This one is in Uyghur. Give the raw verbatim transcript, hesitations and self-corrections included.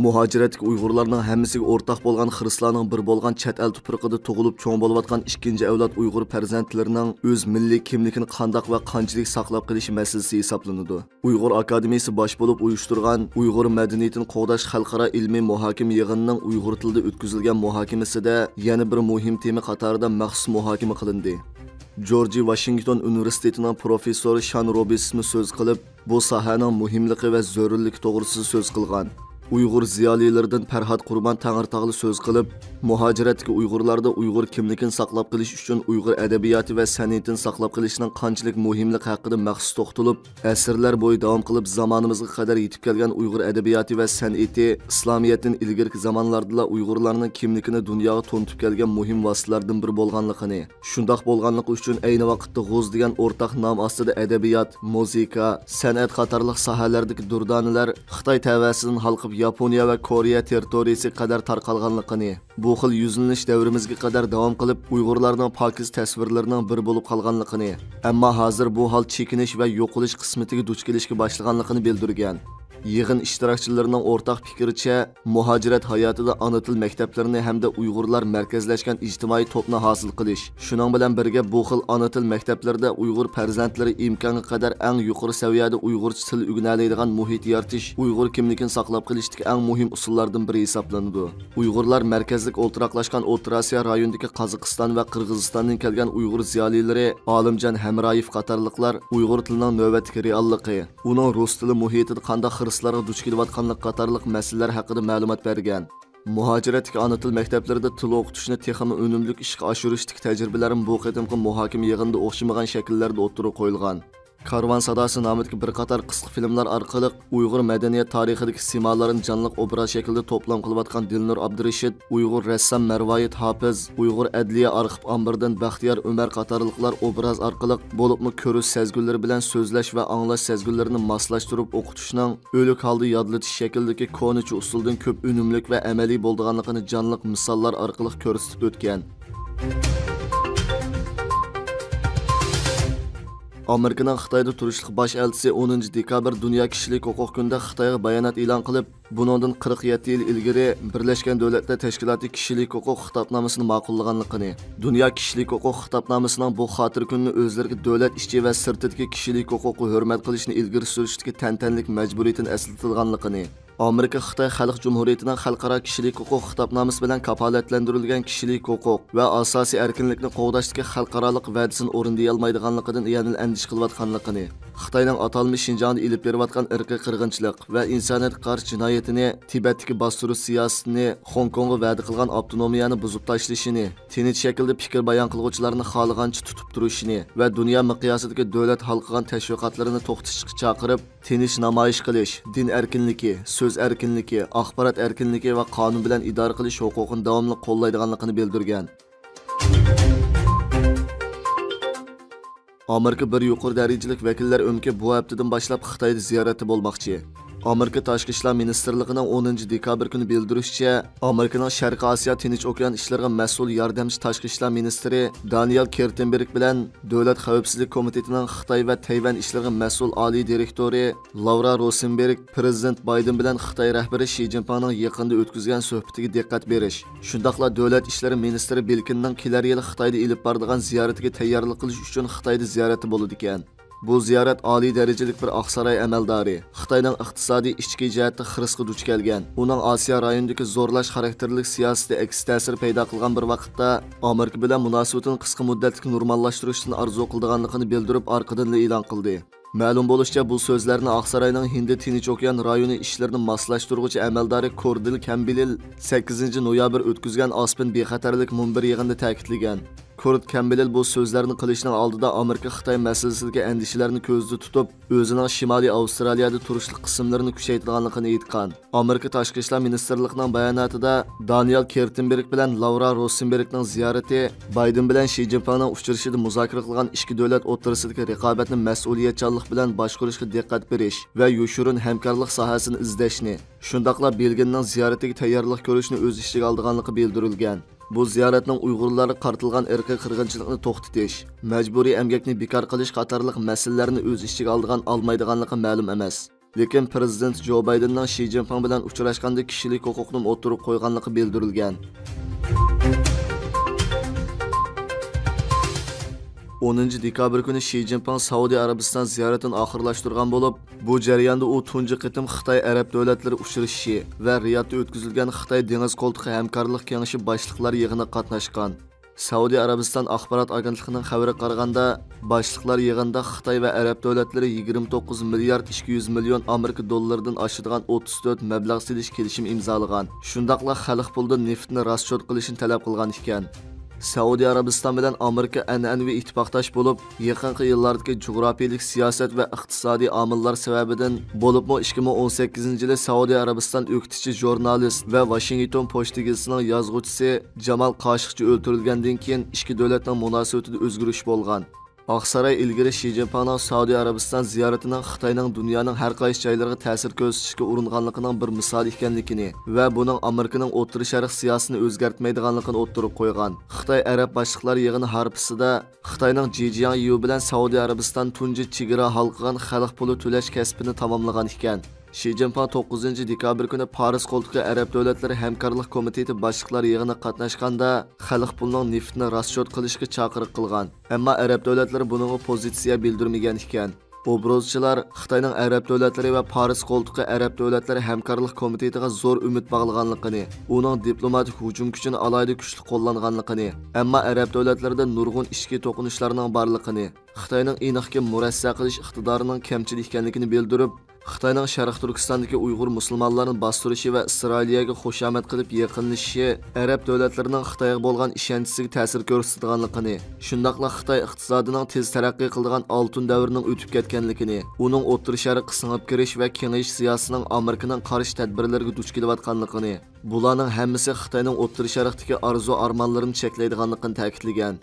مۇھاجىرەتتىكى ئۇيغۇرلارنىڭ ھەممىسىگە ئورتاق بولغان خىرىسلارنىڭ بىرى بولغان چەت ئەل تۇپرىقىدا تۇغۇلۇپ چوڭ بولۇۋاتقان ئىككىنچى ئەۋلاد ئۇيغۇر پەرزەنتلىرىنىڭ ئۆز مىللىي كىملىكىنى قانداق ۋە قانچىلىك ساقلاپ قېلىشى مەسىلىسى ھېسابلىنىدۇ. ئۇيغۇر ئاكادېمىيىسى باش بولۇپ ئۇيۇشتۇرغان ئۇيغۇر مەدەنىيىتىنى قوغداش خەلقئارا ئىلمىي مۇھاكىمە يىغىنىنىڭ ئۇيغۇر تىلىدا ئۆتكۈزۈلگەن مۇھاكىمىسىدە يەنە بىر مۇھىم تېما قاتارىدا مەخسۇس مۇھاكىمە قىلىندى. جورجى ۋاشىنگتون ئۇنىۋېرسىتېتىنىڭ پروفېسسورى شان روبىسمۇ سۆز قىلىپ، بۇ ساھەنىڭ مۇھىملىقى ۋە زۆرۈرلۈكى توغرىسىدا سۆز قىلغان. ئۇيغۇر زىيالىيلىرىدىن پەرھات قۇربان تەڭرىتاغلى سۆز قىلىپ، مۇھاجىرەتتىكى ئۇيغۇرلاردا ئۇيغۇر كىملىكىنى ساقلاپ قېلىش ئۈچۈن ئۇيغۇر ئەدەبىياتى ۋە سەنئىتىنى ساقلاپ قېلىشنىڭ قانچىلىك مۇھىملىقى ھەققىدە مەخسۇس توختىلىپ، ئەسىرلەر بويى داۋام قىلىپ، زامانىمىزغا قەدەر يېتىپ كەلگەن ئۇيغۇر ئەدەبىياتى ۋە سەنئىتى ئىسلامىيەتتىن ئىلگىرىكى زامانلاردىلا ئۇيغۇرلارنىڭ كىملىكىنى دۇنياغا تونۇتۇپ كەلگەن مۇھىم ۋاسىتىلەردىن بىرى بولغانلىقىنى، شۇنداق بولغانلىقى ئۈچۈن ئەينى ۋاقىتتا غۇز دېگەن ئورتاق نام ئاستىدا ئەدەبىيات، مۇزىكا، سەنئەت قاتارلىق ساھەلەردىكى دۇردانىلەر خىتاي تەۋەسىدىن ھالقىپ، ياپونىيە ۋە كورېيە تېررىتورىيىسىگە قەدەر تارقالغانلىقىنى، بۇ خىل يۈزلىنىش دەۋرىمىزگە قەدەر داۋام قىلىپ، ئۇيغۇرلارنىڭ پاكىز تەسۋىرلىرىنىڭ بىرى بولۇپ قالغانلىقىنى، ئەمما ھازىر بۇ ھال چېكىنىش ۋە يوقىلىش قىسمىتىگە دۇچ كېلىشكە باشلىغانلىقىنى بىلدۈرگەن. يىغىن ئىشتىراكچىلىرىنىڭ ئورتاق پىكرىچە، مۇھاجىرەت ھاياتىدا ئانا تىل مەكتەپلىرىنى ھەمدە ئۇيغۇرلار مەركەزلەشكەن ئىجتىمائىي توپنى ھاسىل قىلىش، شۇنىڭ بىلەن بىرگە، بۇ خىل ئانا تىل مەكتەپلىرىدە ئۇيغۇر پەرزەنتلىرى ئىمكانغا قەدەر ئەڭ يۇقىرى سەۋىيەدە ئۇيغۇرچە تىل ئۆگىنەلەيدىغان مۇھىت يارىتىش ئۇيغۇر كىملىكىنى ساقلاپ قېلىشتىكى ئەڭ مۇھىم ئۇسۇللاردىن بىرى ھېسابلىنىدۇ. ئۇيغۇرلار مەركەزلىك ئولتۇراقلاشقان ئوتتۇرا ئاسىيا رايونىدىكى قازاقىستان ۋە قىرغىزىستاندىن كەلگەن ئۇيغۇر زىيالىيلىرى ئالىمجان ھەمرايېف قاتارلىقلار ئۇيغۇر تىلىنىڭ نۆۋەتتىكى رېئاللىقى، ئۇنىڭ رۇس تىلى مۇھىتىدا قانداق خىرىسلارغا دۇچ كېلىۋاتقانلىقى قاتارلىق مەسىلىلەر ھەققىدە مەلۇمات بەرگەن. مۇھاجىرەتتىكى ئانا تىل مەكتەپلىرىدە تىل ئوقۇتۇشنى تېخىمۇ ئۈنۈملۈك ئىشقا ئاشۇرۇشتىكى تەجرىبىلەرمۇ بۇ قېتىمقى مۇھاكىمە يىغىنىدا ئوخشىمىغان شەكىللەردە ئوتتۇرىغا قويۇلغان. كارۋان ساداسى نامىدىكى بىر قاتار قىسقا فىلىملار ئارقىلىق ئۇيغۇر مەدەنىيەت تارىخىدىكى سىمالارنى جانلىق ئوبراز شەكلىدە توپلام قىلىۋاتقان دىلنۇر ئابدۇرېشىت، ئۇيغۇر رەسسام مەرۋايىت ھاپىز، ئۇيغۇر ئەدلىيە ئارخىپ ئامبىرىدىن بەختىيار ئۆمەر قاتارلىقلار ئوبراز ئارقىلىق، بولۇپمۇ كۆرۈش سەزگۈلىرى بىلەن سۆزلەش ۋە ئاڭلاش سەزگۈلىرىنى ماسلاشتۇرۇپ ئوقۇتۇشنىڭ ئۆلۈك ھالدا يادلىتىش شەكلىدىكى كونىچە ئۇسۇلدىن كۆپ ئۈنۈملۈك ۋە ئەمەلىي بولىدىغانلىقىنى جانلىق مىساللار ئارقىلىق كۆرسىتىپ ئۆتكەن. ئامېرىكىنىڭ خىتايدا تۇرۇشلۇق باش ئەلچىسى ئونىنچى دېكابىر دۇنيا كىشىلىك ھوقۇق كۈنىدە خىتايغا بايانات ئېلان قىلىپ، بۇنىڭدىن قىرىق يەتتە يىل ئىلگىرى بىرلەشكەن دۆلەتلەر تەشكىلاتى كىشىلىك ھوقۇق خىتابنامىسىنى ماقۇللىغانلىقىنى، دۇنيا كىشىلىك ھوقۇق خىتابنامىسىنىڭ بۇ خاتىرە كۈنىنى ئۆزلىرىگە دۆلەت ئىچى ۋە سىرتىدىكى كىشىلىك ھوقۇققا ھۆرمەت قىلىشنى ئىلگىرى سۈرۈشتىكى تەنتەنىلىك مەجبۇرىيىتىنى ئەسلىتىدىغانلىقىنى، ئامېرىكا خىتاي خەلق جۇمھۇرىيىتىنىڭ خەلقئارا كىشىلىك ھوقۇق خىتابنامىسى بىلەن كاپالەتلەندۈرۈلگەن كىشىلىك ھوقۇق ۋە ئاساسىي ئەركىنلىكنى قوغداشتىكى خەلقئارالىق ۋەدىسىنى ئورۇندىيالمايدىغانلىقىدىن يەنىلا ئەندىشە قىلىۋاتقانلىقىنى، خىتاينىڭ ئاتالمىش شىنجاڭدا ئېلىپ بېرىۋاتقان ئىرقىي قىرغىنچىلىق ۋە ئىنسانىيەتكە قارشى جىنايىتىنى تىبەتتىكى باستۇرۇش سىياسىتىنى، خوڭكوڭغا ۋەدە قىلغان ئاپتونومىيەنى بۇزۇپ تاشلىشىنى، تىنچ شەكىلدە پىكىر بايان قىلغۇچىلارنى خالىغانچە تۇتۇپ تۇرۇشىنى ۋە دۇنيا مىقياسىدىكى دۆلەت ھالقىغان تەشۋىقاتلىرىنى توختىتىشقا چاقىرىپ، تىنچ نامايىش قىلىش، دىن ئەركىنلىكى، سۆز ئەركىنلىكى، ئاخبارات ئەركىنلىكى ۋە قانۇن بىلەن ئىدارە قىلىش ھوقۇقىنى داۋاملىق قوللايدىغانلىقىنى بىلدۈرگەن. ئامېرىكا بىر يۇقىرى دەرىجىلىك ۋەكىللەر ئۆمىكى بۇ ھەپتىدىن باشلاپ خىتايدا زىيارەتتە بولماقچى. ئامېرىكا تاشقى ئىشلار مىنىستىرلىقىنىڭ ئونىنچى دېكابىر كۈنى بىلدۈرۈشىچە، ئامېرىكىنىڭ شەرقىي ئاسىيا تىنچ ئوكيان ئىشلىرىغا مەسئۇل ياردەمچى تاشقى ئىشلار مىنىستىرى دانىيال كېرتېنبېرگ بىلەن دۆلەت خەۋپسىزلىك كومىتېتىنىڭ خىتاي ۋە تەيۋەن ئىشلىرىغا مەسئۇل ئالىي دىرېكتورى لاۋرا روسېنبېرگ پىرېزىدېنت بايدېن بىلەن خىتاي رەھبىرى شى جىنپىڭنىڭ يېقىندا ئۆتكۈزگەن سۆھبىتىگە دىققەت بېرىش، شۇنداقلا دۆلەت ئىشلىرى مىنىستىرى بىلكىننىڭ كېلەر يىلى خىتايدا ئېلىپ بارىدىغان زىيارىتىگە تەييارلىق قىلىش ئۈچۈن خىتايدا زىيارەتتە بولىدىكەن. بۇ زىيارەت ئالىي دەرىجىلىك بىر ئاقساراي ئەمەلدارى، خىتاينىڭ ئىقتىسادىي ئىچكى جەھەتتە خىرىسقا دۇچ كەلگەن، ئۇنىڭ ئاسىيا رايونىدىكى زورلاش خاراكتېرلىك سىياسىتى ئەكس تەسىر پەيدا قىلغان بىر ۋاقىتتا، ئامېرىكا بىلەن مۇناسىۋىتىنى قىسقا مۇددەتلىك نورماللاشتۇرۇشتىن ئارزۇ قىلىدىغانلىقىنى بىلدۈرۈپ، ئارقىدىنلا ئېلان قىلدى. مەلۇم بولۇشىچە، بۇ سۆزلەرنى ئاقساراينىڭ ھىندى تىنچ ئوكيان رايونى ئىشلىرىنى ماسلاشتۇرغۇچى ئەمەلدارى كوردىل كەمبېلل سەككىزىنچى نويابىر ئۆتكۈزگەن ئاسپېن بىخەتەرلىك مۇنبىرى يىغىنىدا تەكىتلىگەن. كورت كەمبېلل بۇ سۆزلەرنى قىلىشنىڭ ئالدىدا ئامېرىكا خىتاي مەسىلىسىدىكى ئەندىشىلەرنى كۆزدە تۇتۇپ، ئۆزىنىڭ شىمالىي ئاۋسترالىيەدە تۇرۇشلۇق قىسىملىرىنى كۈچەيتىدىغانلىقىنى ئېيتقان. ئامېرىكا تاشقى ئىشلار مىنىستىرلىقىنىڭ باياناتىدا دانىيال كېرتېنبېرگ بىلەن لاۋرا روسېنبېرگنىڭ زىيارىتى بايدېن بىلەن شى جىنپىڭنىڭ ئۇچرىشىشىدا مۇزاكىرە قىلغان ئىككى دۆلەت ئوتتۇرىسىدىكى رىقابەتنى مەسئۇلىيەتچانلىق بىلەن باشقۇرۇشقا دىققەت بېرىش ۋە يوشۇرۇن ھەمكارلىق ساھەسىنى ئىزدەشنى، شۇنداقلا بىلگىننىڭ زىيارىتىگە تەييارلىق كۆرۈشنى ئۆز ئىچىگە ئالىدىغانلىقى بىلدۈرۈلگەن. بۇ زىيارەتنىڭ ئۇيغۇرلارغا قارىتىلغان ئىرقىي قىرغىنچىلىقنى توختىتىش، مەجبۇرىي ئەمگەكنى بىكار قىلىش قاتارلىق مەسىلىلەرنى ئۆز ئىچىگە ئالىدىغان، ئالمايدىغانلىقى مەلۇم ئەمەس. لېكىن پىرېزىدېنت جو بايدېننىڭ شى جىنپىڭ بىلەن ئۇچراشقاندا كىشىلىك ھوقۇقنىمۇ ئوتتۇرىغا قويغانلىقى بىلدۈرۈلگەن. ئونىنچى دېكابىر كۈنى شى جىنپىڭ سەئۇدى ئەرەبىستان زىيارىتىنى ئاخىرلاشتۇرغان بولۇپ، بۇ جەرياندا ئۇ تۇنجى قېتىم خىتاي ئەرەب دۆلەتلىرى ئۇچرىشىشى ۋە رىيادتا ئۆتكۈزۈلگەن خىتاي دېڭىز قولتۇقى ھەمكارلىق كېڭىشى باشلىقلار يىغىنىغا قاتناشقان. سەئۇدى ئەرەبىستان ئاخبارات ئاگېنتلىقىنىڭ خەۋىرىگە قارىغاندا، باشلىقلار يىغىنىدا خىتاي ۋە ئەرەب دۆلەتلىرى يىگىرمە توققۇز مىليارد ئىككى يۈز مىليون ئامېرىكا دوللىرىدىن ئاشىدىغان ئوتتۇز تۆت مەبلەغ سېلىش كېلىشىمى ئىمزالىغان. شۇنداقلا خەلق پۇلىدا نېفىتنى راسچوت قىلىشنى تەلەپ قىلغان ئىكەن. سەئۇدى ئەرەبىستان بىلەن ئامېرىكا ئەنئەنىۋى ئىتتىپاقداش بولۇپ، يېقىنقى يىللاردىكى جۇغراپىيىلىك سىياسەت ۋە ئىقتىسادىي ئامىللار سەۋەبىدىن، بولۇپمۇ ئىككى مىڭ ئون سەككىزىنچى يىلى سەئۇدى ئەرەبىستان ئۆكتىچى ژۇرنالىست ۋە ۋاشىنگتون پوچتا گېزىتىنىڭ يازغۇچىسى جامال قاشىقچى ئۆلتۈرۈلگەندىن كېيىن، ئىككى دۆلەتنىڭ مۇناسىۋىتىدە ئۆزگىرىش بولغان. ئاقساراي ئىلگىرى شى جىنپىڭنىڭ سەئۇدى ئەرەبىستان زىيارىتىنىڭ خىتاينىڭ دۇنيانىڭ ھەر قايسى جايلىرىغا تەسىر كۆرسىتىشكە ئۇرۇنغانلىقىنىڭ بىر مىسالى ئىكەنلىكىنى ۋە بۇنىڭ ئامېرىكىنىڭ ئوتتۇرا شەرق سىياسىتىنى ئۆزگەرتمەيدىغانلىقىنى ئوتتۇرىغا قويغان. خىتاي ئەرەب باشلىقلار يىغىنى ھارپىسىدا خىتاينىڭ جى جياڭيۈ بىلەن سەئۇدى ئەرەبىستان تۇنجى چېگرا ھالقىغان خەلق پۇلى تۆلەش كەسپىنى تاماملىغان ئىكەن. شى جىنپىڭ توققۇزىنچى دېكابىر كۈنى پارس قولتۇقى ئەرەب دۆلەتلىرى ھەمكارلىق كومىتېتى باشلىقلار يىغىنىغا قاتناشقاندا، خەلق پۇلىنىڭ نېفىتنى راسچوت قىلىشقا چاقىرىق قىلغان. ئەمما ئەرەب دۆلەتلىرى بۇنىڭغا پوزىتسىيە بىلدۈرمىگەن ئىكەن. ئوبزورچىلار خىتاينىڭ ئەرەب دۆلەتلىرى ۋە پارس قولتۇقى ئەرەب دۆلەتلىرى ھەمكارلىق كومىتېتىغا زور ئۈمىد باغلىغانلىقىنى، ئۇنىڭ دىپلوماتىك ھۇجۇم كۈچىنى ئالاھىدە كۈچلۈك قوللانغانلىقىنى، ئەمما ئەرەب دۆلەتلىرىدە نۇرغۇن ئىچكى توقۇنۇشلارنىڭ بارلىقىنى، خىتاينىڭ ئېنىقكى مۇرەسسە قىلىش ئىقتىدارىنىڭ كەمچىل ئىكەنلىكىنى بىلدۈرۈپ، خىتاينىڭ شەرقىي تۈركىستاندىكى ئۇيغۇر مۇسۇلمانلارنى باستۇرۇشى ۋە ئىسرائىلىيەگە خۇشامەت قىلىپ يېقىنلىشىشى ئەرەب دۆلەتلىرىنىڭ خىتايغا بولغان ئىشەنچىسىگە تەسىر كۆرسىتىدىغانلىقىنى، شۇنداقلا خىتاي ئىقتىسادىنىڭ تېز تەرەققىي قىلىدىغان ئالتۇن دەۋرىنىڭ ئۆتۈپ كەتكەنلىكىنى، ئۇنىڭ ئوتتۇرا شەرققە سىڭىپ كىرىش ۋە كېڭىيىش سىياسىتىنىڭ ئامېرىكىنىڭ قارشى تەدبىرلىرىگە دۇچ كېلىۋاتقانلىقىنى، بۇلارنىڭ ھەممىسى خىتاينىڭ ئوتتۇرا شەرقتىكى ئارزۇ ئارمانلىرىنى چەكلەيدىغانلىقىنى تەكىتلىگەن.